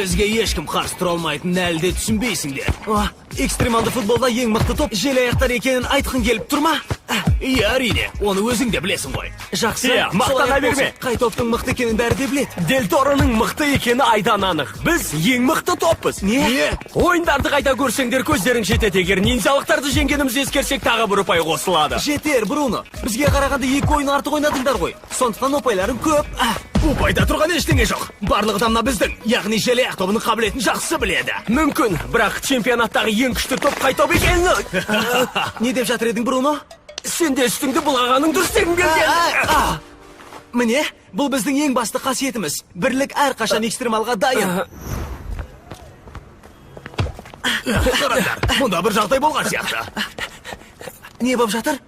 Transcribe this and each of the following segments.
Бізге ешкім қарсы тұра алмайтынын әлі де түсінбейсіңдер. Экстремалды футболда ең мықты топ желаяқтар екенін айтқың келіп тұр ма? Иә, әрине, оны өзің де білесің ғой. Жақсы, Иә, мақтана солай берме. болсын. Қай топтың мықты екенін бәрі де біледі. Дель Тороның мықты екені айдан анық. Біз ең мықты топпыз. Не? Ойындарды қайта көрсеңдер, көздерің жетеді. Егер ниндзялықтарды жеңгенімізді ескерсек, тағы бір ұпай қосылады. Жетер, Бруно. Бізге қарағанда екі ойын артық ойнадыңдар ғой. Сондықтан ұпайларың көп. Ұпайда тұрған ештеңе жоқ. Барлығы да мына біздің, яғни желаяқ тобының қабілетін жақсы біледі. Мүмкін, бірақ чемпионаттағы ең күшті топ қай топ екенін. Не деп жатыр едің, Бруно? Сен де үстіңді былғағаның дұрыс дегім келген. Міне, бұл біздің ең басты қасиетіміз. Бірлік әрқашан экстремалға дайын. Қараңдар, мұнда бір жағдай болған сияқты. Не болып жатыр?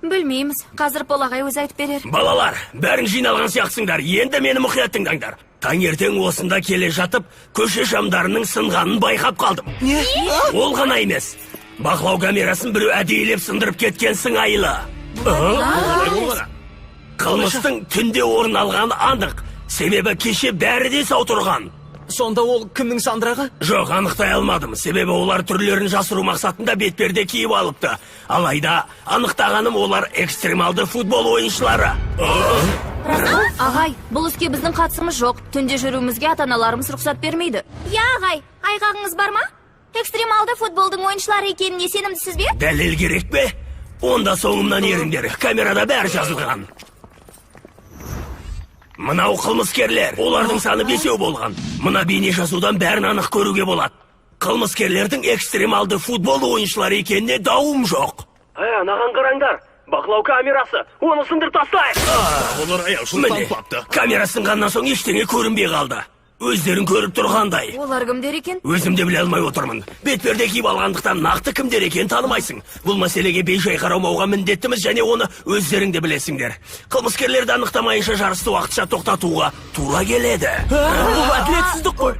Білмейміз. Қазір Пол ағай өзі айтып берер. Балалар, бәрің жиналған сияқтысыңдар. Енді мені мұқият тыңдаңдар. Таңертең осында келе жатып, көше шамдарының сынғанын байқап қалдым. Не? Ол ғана емес. Бақылау камерасын біреу әдейілеп сындырып кеткен сыңайлы. Қылмыстың түнде орын алғаны анық. Себебі кеше бәрі де сау тұрған. Сонда ол кімнің сандырағы? Жоқ, анықтай алмадым. Себебі олар түрлерін жасыру мақсатында бетперде киіп алыпты. Алайда анықтағаным, олар экстремалды футбол ойыншылары. Ағай, бұл іске біздің қатысымыз жоқ. Түнде жүруімізге ата-аналарымыз рұқсат бермейді. Иә, ағай, айғағыңыз бар ма? Экстремалды футболдың ойыншылары екеніне сенімдісіз бе? Дәлел керек пе? Онда соңымнан еріңдер. Камерада бәрі жазылған. Мынау қылмыскерлер. Олардың саны 5 болған. Мына бейне жазудан бәрін анық көруге болады. Қылмыскерлердің экстремалды футбол ойыншылары екеніне дауым жоқ. Анаған қараңдар. Бақылау камерасы. Оны сындырып тастайық. Олар аяушылық Міне, танытпапты. камера сынғаннан соң ештеңе көрінбей қалды. Өздерін көріп тұрғандай. Олар кімдер екен? Өзім де біле алмай отырмын. Бетперде киіп алғандықтан нақты кімдер екенін танымайсың. Бұл мәселеге бейжай қарамауға міндеттіміз және оны өздерің де білесіңдер. Қылмыскерлерді анықтамайынша жарысты уақытша тоқтатуға тура келеді. Бұл әділетсіздік қой.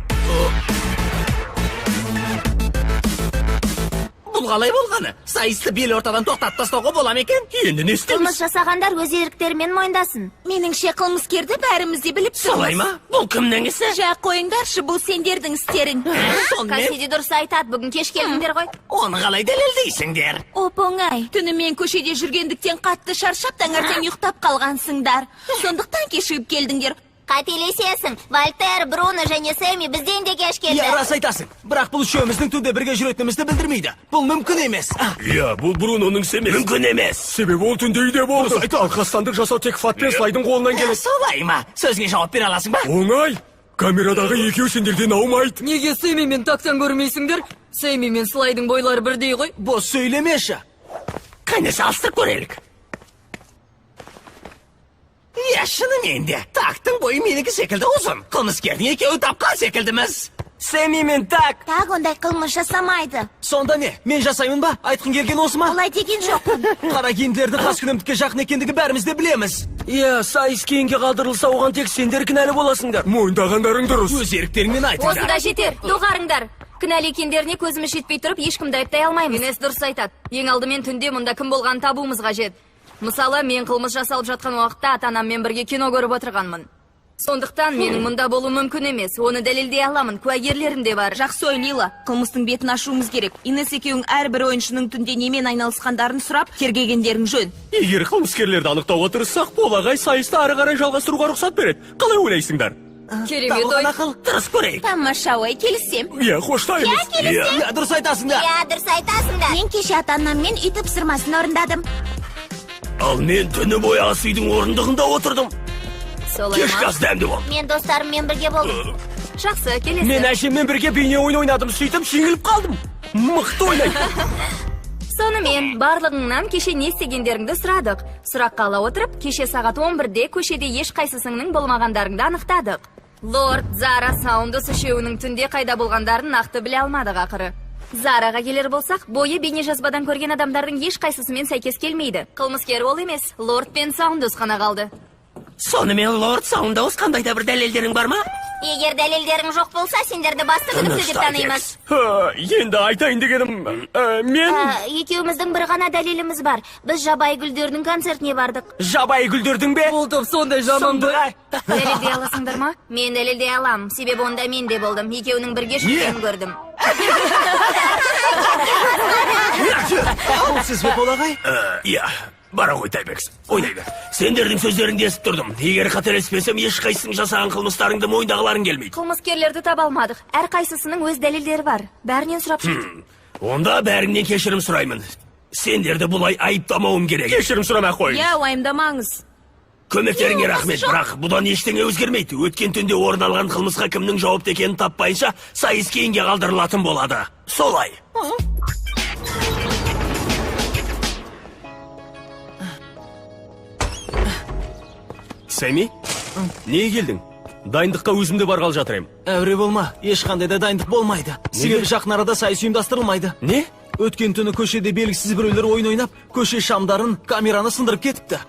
Бұл қалай болғаны? Сайысты бел ортадан тоқтатып тастауға бола ма екен? Енді не істейміз? Қылмыс жасағандар өз еріктерімен мойындасын. Меніңше, қылмыскерді бәріміз де біліп тұрмыз. Солай ма? Бұл кімнің ісі? Жа, қойыңдаршы, бұл сендердің істерің. Сонымен? Кассиди дұрыс айтады, бүгін кеш келдіңдер ғой. Оны қалай дәлелдейсіңдер? Оп-оңай. Түнімен көшеде жүргендіктен қатты шаршап, таңертең ұйықтап қалғансыңдар. Сондықтан кешігіп келдіңдер. Қателесесің. Вольтер, Бруно және Сэмми бізден де кеш келді. Иә, рас айтасың. Бірақ бұл үшеуміздің түнде бірге жүретінімізді білдірмейді. Бұл мүмкін емес. Иә, бұл Бруноның ісі емес. Мүмкін емес. Себебі ол түнде үйде болды. Дұрыс айтты, қастандық жасау тек Фат пен Слайдың қолынан келеді. Солай ма? Сөзіңе жауап бере аласың ба? Оңай. Камерадағы екеуі сендерден аумайды. Неге Сэмми мен Тактан көрмейсіңдер? Сэмми мен Слайдың бойлары бірдей ғой. Бос сөйлемеші. Қане салыстырып көрелік. Иә, шынымен де. Тактың бойы менікі секілді ұзын. Қылмыскердің екеуі тапқан секілдіміз. Сэмми мен Так. Так ондай қылмыс жасамайды. Сонда не? Мен жасаймын ба? Айтқың келген осы ма? Олай деген жоқпын. Қара киімділердің қаскүнемдікке жақын екендігі бәріміз де білеміз. Иә, сайыс кейінге қалдырылса, оған тек сендер кінәлі боласыңдар. Мойындағандарың дұрыс. Өз еріктеріңмен айтыңдар. Осы да жетер. Доғарыңдар. Кінәлі екендеріне көзіміз жетпей тұрып, ешкімді айыптай алмаймыз. Инес дұрыс айтады. Ең алдымен түнде мұнда кім болғанын табуымыз қажет. Мысалы, мен қылмыс жасалып жатқан уақытта ата-анаммен бірге кино көріп отырғанмын. Сондықтан менің мұнда болу мүмкін емес. Оны дәлелдей аламын, куәгерлерім де бар. Жақсы ой, Лила. Қылмыстың бетін ашуымыз керек. Инес екеуің әрбір ойыншының түнде немен айналысқандарын сұрап, тергегендерің жөн. Егер қылмыскерлерді анықтауға тырыссақ, Пол ағай сайысты ары қарай жалғастыруға рұқсат береді. Қалай ойлайсыңдар? Керемет ой. Табылған ақыл. Дұрыс көрейік. Тамаша ой, келісем. Иә, қоштаймыз. Иә, келісем. Иә, дұрыс айтасыңдар. Иә, дұрыс айтасыңдар. Мен кеше ата-анаммен үй тапсырмасын орындадым. Ал мен түні бойы ас үйдің орындығында отырдым. Солай ма? Кешкі ас дәмді болды. Мен достарыммен бірге болдым. Жақсы, келесі. Мен әжеммен бірге бейне ойын ойнадым, сөйтіп жеңіліп қалдым. Мықты ойнайды. Сонымен, барлығыңнан кеше не істегендеріңді сұрадық. Сұраққа ала отырып, кеше сағат 11-де көшеде ешқайсысыңның болмағандарыңды анықтадық. Лорд, Зара, Саундус үшеуінің түнде қайда болғандарын нақты біле алмадық ақыры. Зараға келер болсақ, бойы бейне жазбадан көрген адамдардың ешқайсысымен сәйкес келмейді. Қылмыскер ол емес, Лорд пен Саундус қана қалды. Сонымен, лорд Саундоус, қандай да бір дәлелдерің бар ма? Егер дәлелдерің жоқ болса, сендерді басты күдікті деп танимыз. Енді айтайын дегенім, мен... Екеуміздің бір ғана дәлеліміз бар. Біз жабайы гүлдердің концертіне бардық. Жабайы гүлдердің бе? Бұл топ сондай жаман ба? Дәлелдей аласыңдар ма? Мен дәлелдей алам. Себебі онда мен де болдым. Екеуінің бірге жүргенін көрдім. Бұл сіз бе, Пол ағай? Иә. Бара ғой, Тайбекс, ойнай бер. Сендердің сөздеріңді естіп тұрдым. Егер қателеспесем, ешқайсың жасаған қылмыстарыңды мойындағыларың келмейді. Қылмыскерлерді таба алмадық. Әрқайсысының өз дәлелдері бар. Бәрінен сұрап шықтық. Онда бәріңнен кешірім сұраймын. Сендерді бұлай айыптамауым керек. Кешірім сұрамай қойыңыз. Иә, уайымдамаңыз. Көмектеріңе рахмет, бірақ бұдан ештеңе өзгермейді. Өткен түнде орын алған қылмысқа кімнің жауапты екенін таппайынша, сайыс кейінге қалдырылатын болады. Солай. Сэмми, неге келдің? Дайындыққа өзім де барғалы жатыр ем. Әуре болма, ешқандай да дайындық болмайды. Себебі жақын арада сайыс ұйымдастырылмайды. Не? Өткен түні көшеде белгісіз біреулер ойын ойнап, көше шамдарын, камераны сындырып кетіпті.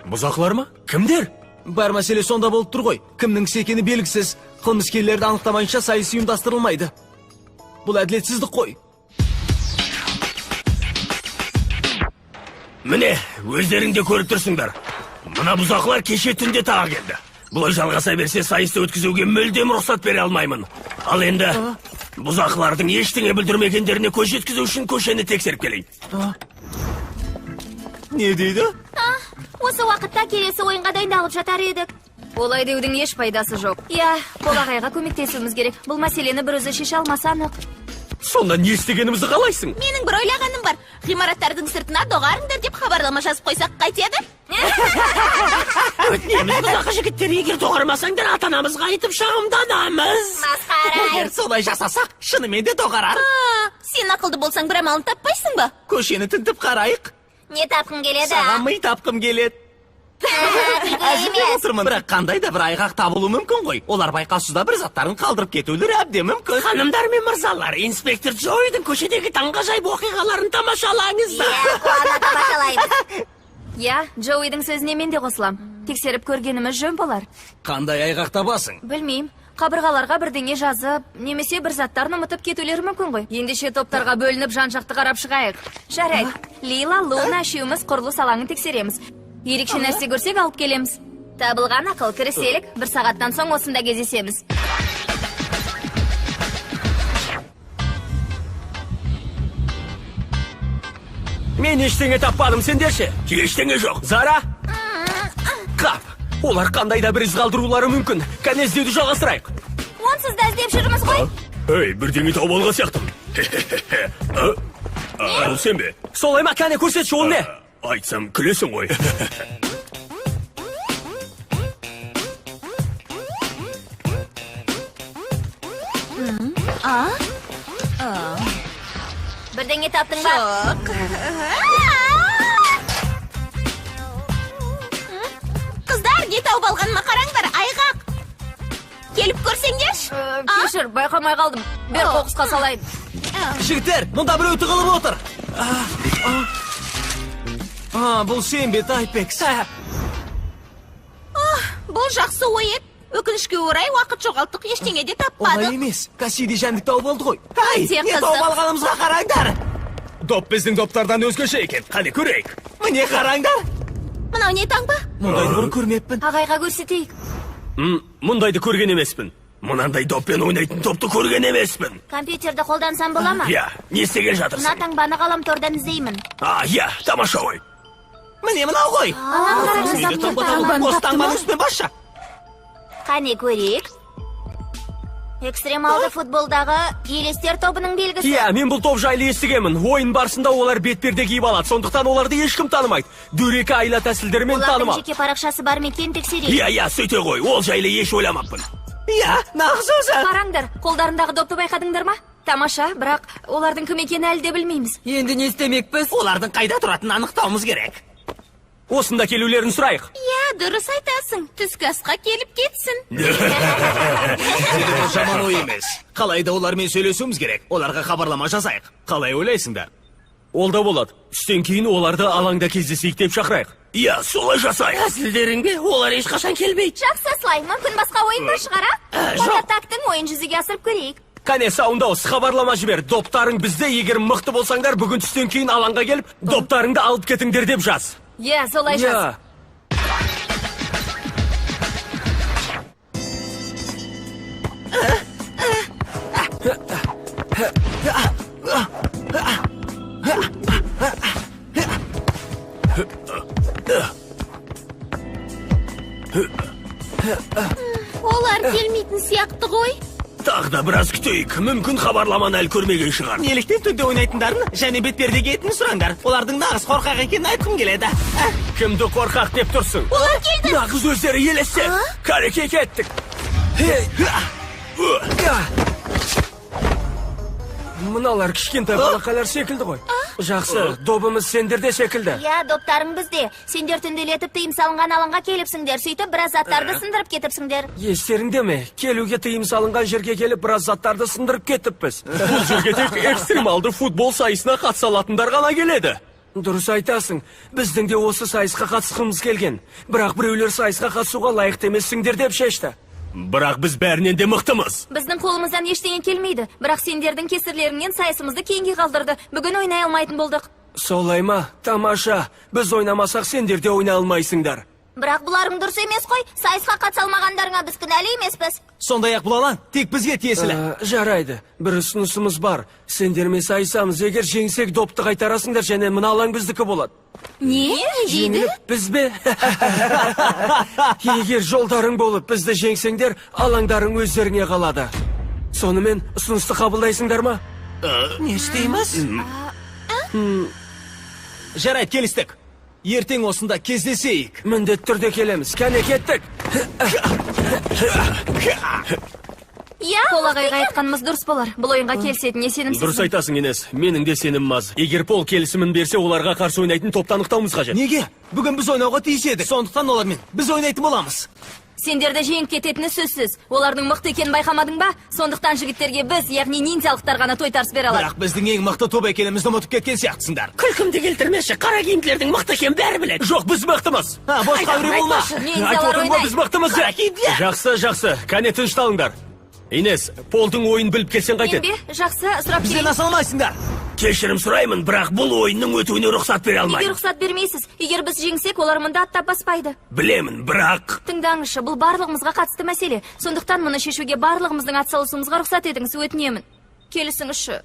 Бұзақылар ма? Кімдер? Бар мәселе сонда болып тұр ғой. Кімнің ісі екені белгісіз. Қылмыскерлерді анықтамайынша сайыс ұйымдастырылмайды. Бұл әділетсіздік қой. Міне, өздерің де көріп тұрсыңдар. Мына бұзақылар кеше түнде тағы келді. Бұлай жалғаса берсе, сайысты өткізуге мүлдем рұқсат бере алмаймын. Ал енді бұзақылардың ештеңе бүлдірмегендеріне көз жеткізу үшін көшені тексеріп келейін. Не дейді? Осы уақытта келесі ойынға дайындалып жатар едік. Олай деудің еш пайдасы жоқ. Иә, Пол ағайға көмектесуіміз керек. Бұл мәселені бір өзі шеше алмаса анық. Сонда не істегенімізді қалайсың? Менің бір ойлағаным бар. Ғимараттардың сыртына доғарыңдар деп хабарлама жазып қойсақ қайтеді? Өтінеміз, бұзақы жігіттер, егер доғармасаңдар, ата-анамызға айтып шағымданамыз. Масқара. Егер солай жасасақ, шынымен де доғарар. Сен ақылды болсаң, бір амалын таппайсың ба? Көшені тінтіп қарайық. Не тапқың келеді? Саған ми тапқым келеді. Әзілдеп отырмын. Бірақ қандай да бір айғақ табылуы мүмкін ғой. Олар байқаусызда бір заттарын қалдырып кетулері әбден мүмкін. Ханымдар мен мырзалар, инспектор Джоуидің көшедегі таңғажайып оқиғаларын тамашалаңыздар. Иә, қуана тамашалаймыз. Иә, Джоуидің сөзіне мен де қосылам. Тексеріп көргеніміз жөн болар. Қандай айғақ табасың? Білмеймін. Қабырғаларға бірдеңе жазып, немесе бір заттарын ұмытып кетулері мүмкін ғой. Ендеше топтарға бөлініп жан-жақты қарап шығайық. Жарайды. Лила, Луна үшеуміз құрылыс алаңын тексереміз. Ерекше нәрсе көрсек алып келеміз. Табылған ақыл, кіріселік. Бір сағаттан соң осында кездесеміз. Мен ештеңе таппадым, сендер ше? Ештеңе жоқ. Зара? Қап! Олар қандай да бір із қалдырулары мүмкін. Кәне іздеуді жалғастырайық. Онсыз да іздеп жүрміз ғой. Ей, бірдеңе тауып алған сияқтымын. Бұл сен бе? Солай ма, кәне көрсетші, ол не? Айтсам, күлесің ғой. Бірдеңе таптың ба? Жоқ. Қыздар, не тауып алғаныма қараңдар, айғақ. Келіп көрсеңдерші. Кешір, байқамай қалдым. Бер қоқысқа салайын. Жігіттер, мұнда біреу тығылып отыр. Бұл сен бе, Тайпекс? Бұл жақсы ой еді. Өкінішке орай уақыт жоғалттық, ештеңе де таппадық. Олай емес, Кассиди жәндік тауып алды ғой. Ай, Өте не қызық. тауып алғанымызға қараңдар. Доп біздің доптардан өзгеше екен. Қане көрейік. Міне қараңдар. Мынау не таңба? Мұндайды бұрын көрмеппін. Ағайға көрсетейік. Мұндайды көрген емеспін. Мынандай доппен ойнайтын топты көрген емеспін. Компьютерді қолдансам бола ма? Иә, не істеген Мына жатырсың? таңбаны ғаламтордан іздеймін. Иә, тамаша ой. Міне мынау ғой. Осы таңбаның үстінен басшы. Қане көрейік. Экстремалды футболдағы елестер тобының белгісі. Иә, мен бұл топ жайлы естігенмін. Ойын барысында олар бетперде киіп алады, сондықтан оларды ешкім танымайды. Дөрекі айла тәсілдерімен Олардың танымал. жеке парақшасы бар ма екен тексерейік. Иә, иә, сөйте ғой. Ол жайлы еш ойламаппын. Иә, нағыз өзі. Қараңдар, қолдарындағы допты байқадыңдар ма? Тамаша, бірақ олардың кім екенін әлі де білмейміз. Енді не істемекпіз? Олардың қайда тұратынын анықтауымыз керек. Осында келулерін сұрайық. Иә, дұрыс айтасың. Түскі асқа келіп кетсін. Жаман ой емес. Қалай да олармен сөйлесуіміз керек. Оларға хабарлама жазайық. Қалай ойлайсыңдар? Ол да болады. Түстен кейін оларды алаңда кездесейік деп шақырайық. Иә, солай жасайық. Әзілдерің бе? Олар ешқашан келмейді. Жақсы, Слай, мүмкін басқа ойын бар шығар, а? Жоқ. Онда Тактың ойын жүзеге асырып көрейік. Қане, Саундаус, хабарлама жібер. Доптарың бізде, егер мықты болсаңдар, бүгін түстен кейін алаңға келіп, доптарыңды алып кетіңдер деп жаз. Иә, солай жаз. Иә. Олар келмейтін сияқты ғой. Тағы да біраз күтейік. Мүмкін хабарламаны әлі көрмеген шығар. Неліктен түнде ойнайтындарын және бетперде киетінін сұраңдар. Олардың нағыз қорқақ екенін айтқым келеді. Кімді қорқақ деп тұрсың? Олар келді. Нағыз өздері елестер. Кәреке кеттік. Мыналар кішкентай балақайлар секілді ғой. Жақсы, добымыз сендерде секілді. Иә, доптарың бізде. Сендер түнделетіп тыйым салынған алаңға келіпсіңдер. Сөйтіп біраз заттарды сындырып кетіпсіңдер. Естеріңде ме? Келуге тыйым салынған жерге келіп, біраз заттарды сындырып кетіппіз. Бұл жерге тек экстремалды футбол сайысына қатыса алатындар ғана келеді. Дұрыс айтасың. Біздің де осы сайысқа қатысқымыз келген. Бірақ біреулер сайысқа қатысуға лайықты емессіңдер деп шешті. Бірақ біз бәрінен де мықтымыз. Біздің қолымыздан ештеңе келмейді. Бірақ сендердің кесірлеріңнен сайысымызды кейінге қалдырды. Бүгін ойнай алмайтын болдық. Солай ма? Тамаша. Біз ойнамасақ, сендер де ойнай алмайсыңдар. Бірақ бұларың дұрыс емес қой. Сайысқа қатыса алмағандарыңа біз кінәлі емеспіз. Сондай-ақ бұл алаң тек бізге тиесілі. Жарайды. Бір ұсынысымыз бар. Сендермен сайысамыз. Егер жеңсек, допты қайтарасыңдар және мына алаң біздікі болады. Не? Дейді? Жеңіліп біз бе? Егер жолдарың болып бізді жеңсеңдер, алаңдарың өздеріңе қалады. Сонымен ұсынысты қабылдайсыңдар ма? Не істейміз? Жарайды, келістік. Ертең осында кездесейік. Міндетті түрде келеміз. Кәне, кеттік. Иә, Пол ағайға айтқанымыз дұрыс болар. Бұл ойынға келісетініне сенімсізбін. Дұрыс айтасың, Инес. Менің де сенімім аз. Егер Пол келісімін берсе, оларға қарсы ойнайтын топты анықтауымыз қажет. Неге? Бүгін біз ойнауға тиіс едік. Сондықтан олармен біз ойнайтын боламыз. Сендерді жеңіп кететіні сөзсіз. Олардың мықты екенін байқамадың ба? Сондықтан жігіттерге біз, яғни ниндзялықтар ғана тойтарыс бере алады. Бірақ біздің ең мықты топ екенімізді ұмытып кеткен сияқтысыңдар. Күлкімді келтірмеші, қара киімділердің мықты екенін бәрі біледі. Жоқ, біз мықтымыз. Босқа әуре болма. Ниндзялар ойнайды. Біз мықтымыз. Жақсы, жақсы. Кәне, тынышталыңдар. Инес, Полдың ойын біліп келсең қайтеді? Мен бе? Жақсы, сұрап Бізден келейін. аса алмайсыңдар. Кешірім сұраймын, бірақ бұл ойынның өтуіне рұқсат бере Неге алмаймын. рұқсат бермейсіз? Егер біз жеңсек, олар мұнда аттап баспайды. Білемін, бірақ Тыңдаңызшы, бұл барлығымызға қатысты мәселе. Сондықтан мұны шешуге барлығымыздың атсалысуымызға рұқсат етіңіз, өтінемін. Келісіңізші.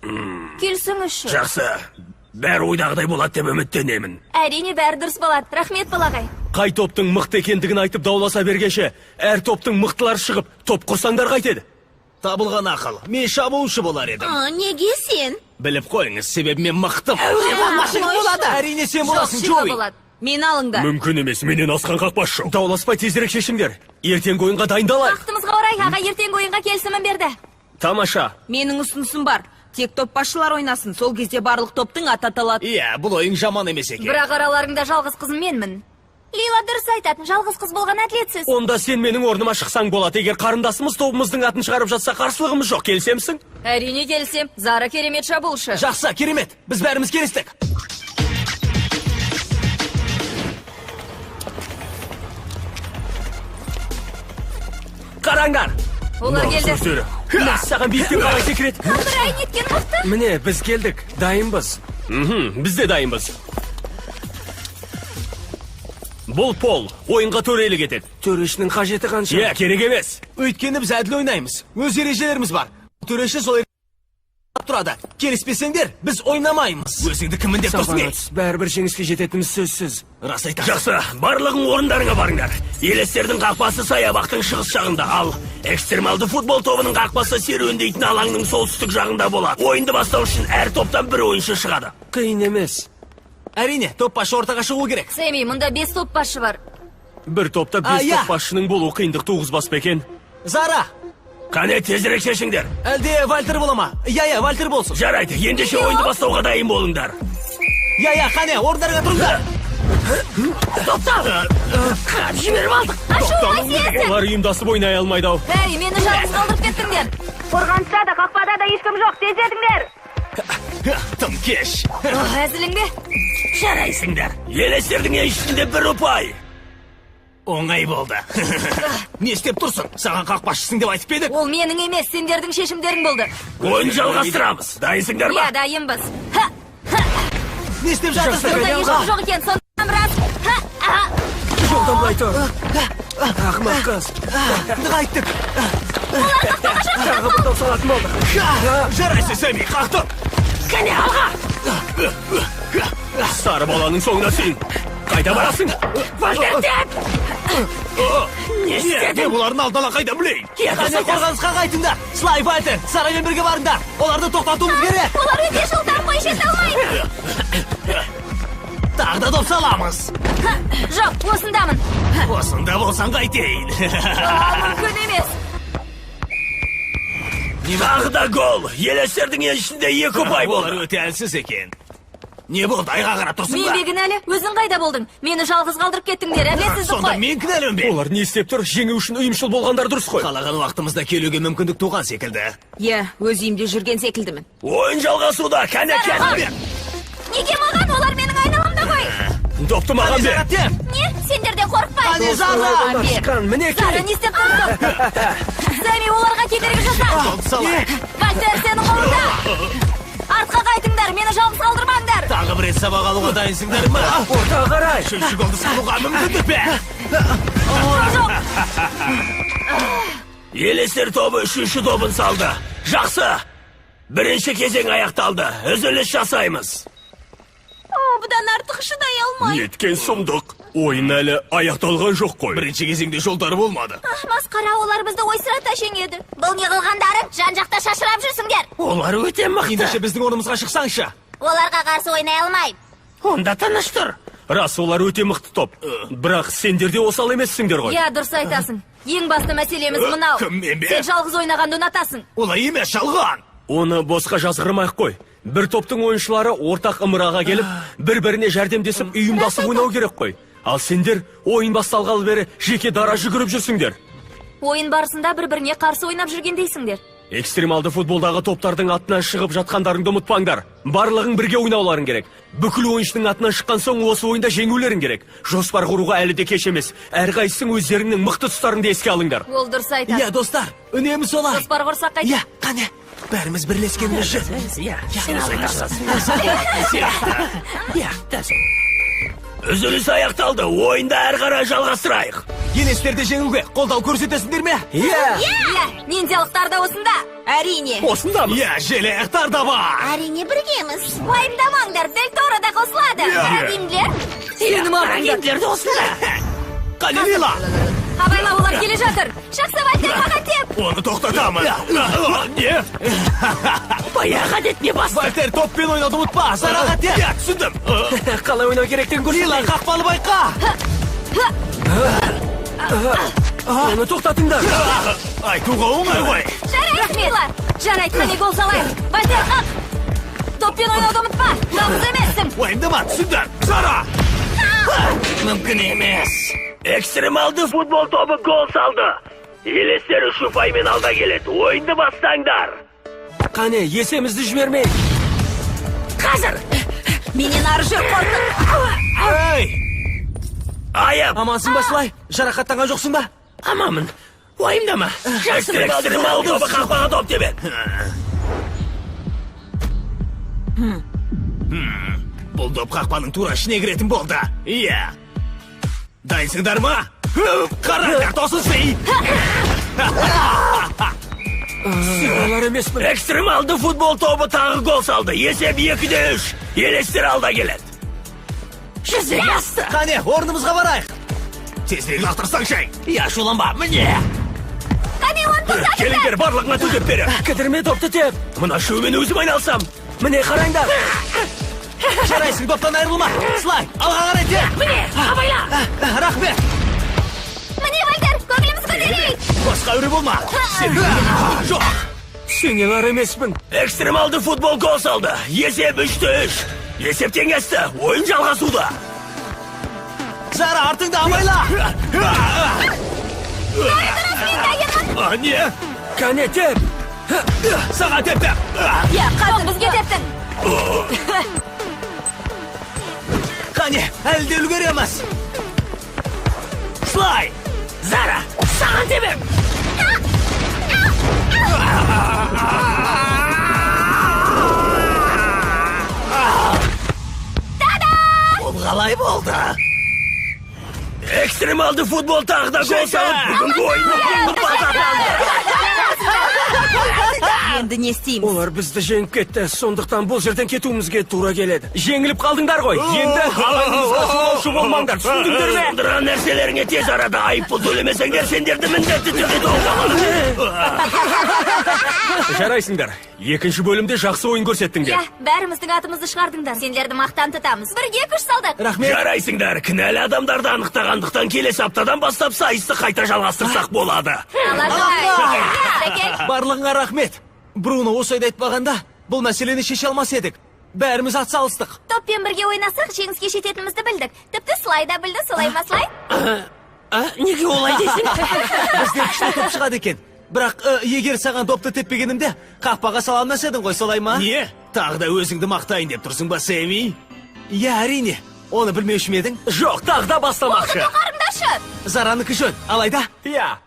Келісіңізші. Жақсы. Бәрі ойдағыдай болады деп үміттенемін. Әрине, бәрі дұрыс болады. Рахмет, Пол ағай. Қай топтың мықты екендігін айтып дауласа бергенше, әр топтың мықтылары шығып, топ құрсаңдар қайтеді? Табылған ақыл. Мен шабуылшы болар едім. Неге сен? Біліп қойыңыз, себебі мен мықтым. Әуре болмашы болады. Әрине сен боласың, Жоқ, Джоуи. болады. Мен алыңдар. Мүмкін емес, менен асқан қақпашы жоқ. Дауласпай тезірек шешіңдер. Ертеңгі ойынға дайындалайық. Бақытымызға орай, аға ертеңгі ойынға келісімін берді. Тамаша. Менің ұсынысым бар. Тек топ басшылар ойнасын. Сол кезде барлық топтың аты аталады. Иә, бұл ойын жаман емес екен. Бірақ араларыңда жалғыз қызым менмін. Лила дұрыс айтады, жалғыз қыз болған әділетсіз. Онда сен менің орныма шықсаң болады. Егер қарындасымыз тобымыздың атын шығарып жатса, қарсылығымыз жоқ. Келісемсің? Әрине келісем. Зара керемет шабуылшы. Жақсы, керемет. Біз бәріміз келістік. Қараңдар. Олар келді. Мәссаған, биіктен қалай секіреді. Ай, неткен мықты. Міне, біз келдік. Дайынбыз. Біз де дайынбыз. Бұл Пол ойынға төрелік етеді. Төрешінің қажеті қанша? Иә, керек емес. Өйткені біз әділ ойнаймыз. Өз ережелеріміз бар. Төреші сол тұрады. Келіспесеңдер, біз ойнамаймыз. Өзіңді кіммін деп тұрсың, ей? Бәрібір жеңіске жететініміз сөзсіз. Рас айтасың. Жақсы, барлығың орындарыңа барыңдар. Елестердің қақпасы саябақтың шығыс жағында, ал экстремалды футбол тобының қақпасы серуендейтін алаңның солтүстік жағында болады. Ойынды бастау үшін әр топтан бір ойыншы шығады. Қиын емес. Әрине, топ басшы ортаға шығу керек. Сэмми, мұнда 5 топ басшы бар. Бір топта 5 топ басшының болуы қиындық туғызбас па екен? Зара! Қане, тезірек шешіңдер. Әлде Вальтер бола ма? Иә, Вальтер болсын. Жарайды, ендеше ойынды бастауға дайын болыңдар. Иә, қане, орындарыңа тұрыңдар. Тоқта! Қап жіберіп алдық. Олар ұйымдасып ойнай алмайды ау. Әй, мені жалғыз қалдырып кеттіңдер. Қорғаныста да, қақпада да ешкім жоқ, тездетіңдер. Тым кеш. Әзілің бе? Жарайсыңдар. Елестердің еншісінде бір ұпай. Оңай болды. Не істеп тұрсың? Саған қақпашысың деп айтып едік. Ол менің емес, сендердің шешімдерің болды. Ойын жалғастырамыз. Дайынсыңдар ма? Иә, дайынбыз. Не істеп жатырсың? Онда ешкім жоқ екен, сондықтан біраз. Жолдан былай тұр. Ақымақ қыз. Қайттік. Тағы бір доп салатын болдық. Жарайсың, Сэмми, қақтың. Кәне, алға! Сары баланың соңына сен. Қайда барасың? Вальтер, теп! Не істедің? Мен олардың алдын ала қайдан білейін? Қане, қорғанысқа қайтыңдар. Слай, Вальтер, Сарамен бірге барыңдар. Оларды тоқтатуымыз керек. Олар өте жылдам қой, жете алмаймын. Тағы да доп саламыз. Жоқ, осындамын. Осында болсаң қайтейін. Мүмкін емес. Тағы да гол. Елестердің еншісінде 2 ұпай болды. Олар өте әлсіз екен. Не болды, айға қарап тұрсың ба? Мен бе кінәлі? Өзің қайда болдың? Мені жалғыз қалдырып кеттіңдер, әділетсіздік қой. Сонда мен кінәлімін бе? Олар не істеп тұр? Жеңу үшін ұйымшыл болғандар дұрыс қой. Қалаған уақытымызда келуге мүмкіндік туған секілді. Иә, өз үйімде жүрген секілдімін. Ойын жалғасуда, кәне кәне. Неге маған? Олар менің айналамда ғой. Допты маған бер. Не? Сендерден қорықпаймын. Қане, Зара! Зара, не істеп тұрсың? Сэмми, оларға кедергі жаса. Вальтер, сенің қолыңда. Артқа қайтыңдар, мені жалғыз қалдырмаңдар. Тағы бір рет сабақ алуға дайынсыңдар ма? Ортаға қарай. Үшінші голды салуға мүмкіндік пе? Жоқ. Елестер тобы үшінші добын салды. Жақсы. Бірінші кезең аяқталды. Үзіліс жасаймыз. Бұдан артық шыдай алмаймын. Неткен сұмдық. Ойын әлі аяқталған жоқ қой. Бірінші кезеңде жолдары болмады. Масқара, олар бізді ойсырата жеңеді. Бұл не қылғандарың? Жан-жақта шашырап жүрсіңдер. Олар өте мықты. Ендеше біздің орнымызға шықсаңшы. Оларға қарсы ойнай алмаймын. Онда тыныш тұр. Рас, олар өте мықты топ. Бірақ сендер де осал емессіңдер ғой. Иә, дұрыс айтасың. Ең басты мәселеміз мынау. Кім, мен бе? Сен жалғыз ойнағанды ұнатасың. Олай емес, жалған. Оны босқа жазғырмай-ақ қой. Бір топтың ойыншылары ортақ ымыраға келіп, бір-біріне жәрдемдесіп, ұйымдасып ойнау керек қой. Ал сендер ойын басталғалы бері жеке дара жүгіріп жүрсіңдер. Ойын барысында бір-біріне қарсы ойнап жүргендейсіңдер. Экстремалды футболдағы топтардың атынан шығып жатқандарыңды ұмытпаңдар. Барлығың бірге ойнауларың керек. Бүкіл ойыншының атынан шыққан соң осы ойында жеңулерің керек. Жоспар құруға әлі де кеш емес. Әрқайсың өздеріңнің мықты тұстарыңды еске алыңдар. Ол дұрыс айтады. Иә, достар, үнемі солай. Жоспар құрсақ қайтеді. Иә, қане. Бәріміз бірлескеніміз жөн. Иә, иә, дәл сол. Үзіліс аяқталды. Ойынды әрі қарай жалғастырайық. Елестерді жеңуге қолдау көрсетесіңдер ме? Иә. Иә, ниндзялықтар да осында. Әрине. Осында ма? Иә, желаяқтар да бар. Әрине біргеміз. Уайымдамаңдар, Дель Торо да қосылады. Карабинлер. Сенім артыңдар. Карабинлер де осында. Қане, Лила. Абайла, олар келе жатыр. Жақсы, Вальтер, маған теп. Оны тоқтатамын. Не? Баяғы әдетіне басты. Вальтер, топпен ойнауды ұмытпа. Зараға теп. Иә, түсіндім. Қалай ойнау керектігін көрсетейін. Лила, қақпалы байқа. Оны тоқтатыңдар. Айтуға оңай ғой. Жарайды, Лила. Жарайды, қане гол салайық. Вальтер, қақ. Топпен ойнауды ұмытпа. Жалғыз емессің. Уайымдама, түсіндім. Зара. Мүмкін емес. Экстремалды футбол тобы гол салды. Елестер 3 ұпаймен алда келеді. Ойынды бастаңдар. Қане, есемізді жібермей. Қазір. Менен ары жүр, қорқып. Ей! Айып. Амансың ба, Слай? Жарақаттанған жоқсың ба? Аманмын. Уайымдама. Экстремалды тобы қақпаға доп тебеді. Бұл доп қақпаның тура ішіне кіретін болды. Иә. Дайынсыңдар ма? Қараңдар, тосын сый! Олар емеспін. Экстремалды футбол тобы тағы гол салды. Есеп 2-3. Елестер алда келеді. Жүзеге асты. Қане, орнымызға барайық. Тезірек лақтырсаңшы. Иә, ашуланба, міне. Қане, оны тоқтатыңдар. Келіңдер, барлығына төтеп берем. Кідірме допты теп. Мына үшеуімен өзім айналсам. Міне, қараңдар. Жарайсың, доптан айырылма. Слай, алға қарай теп. Міне, абайла. Рахмет. Міне, Вальтер, көңіліміз көтерейік. Босқа үре болма. Сен жоқ. Сенелар емеспін. Экстремалды футбол гол салды. Есеп 3-3. Есеп теңесті. Ойын жалғасуда. Зара, артыңды абайла. Не? Кәне, теп. Саған тепті. Иә, қазір бізге тептің. Қане, әлі де үлгереміз. Слай! Зара, саған тебем! Бұл қалай болды? Экстремалды футбол тағы да гол салып, бүгінгі ойынның жеңімпазы атанды. Енді не істейміз? Олар бізді жеңіп кетті, сондықтан бұл жерден кетуімізге тура келеді. Жеңіліп қалдыңдар ғой. Енді алаңымызға жолаушы болмаңдар, түсіндіңдер ме? Сындырған нәрселеріңе тез арада айыппұл төлемесеңдер, сендерді міндетті түрде тоққа аламын. Жарайсыңдар. Екінші бөлімде жақсы ойын көрсеттіңдер. Иә, бәріміздің атымызды шығардыңдар. Сендерді мақтан тұтамыз. Бірге күш салдық. Рахмет. Жарайсыңдар, кінәлі адамдарды анықтағандықтан келесі аптадан бастап сайысты қайта жалғастырсақ болады. Алақай. Барлығыңа рахмет. Бруно осы ойды айтпағанда, бұл мәселені шеше алмас едік. Бәріміз атсалыстық. Топпен бірге ойнасақ, жеңіске жететінімізді білдік. Тіпті Слай да білді, солай ма, Слай? Неге олай дейсің? Бізден күшті топ шығады екен. Бірақ егер саған допты теппегенімде, қақпаға сала алмас едің ғой, солай ма? Не? Тағы да өзіңді мақтайын деп тұрсың ба, Сэмми? Иә, әрине. Оны білмеуші ме едің? Жоқ, тағы да бастамақшы. Қарымдашы! Зараныкі жөн, алайда Иә.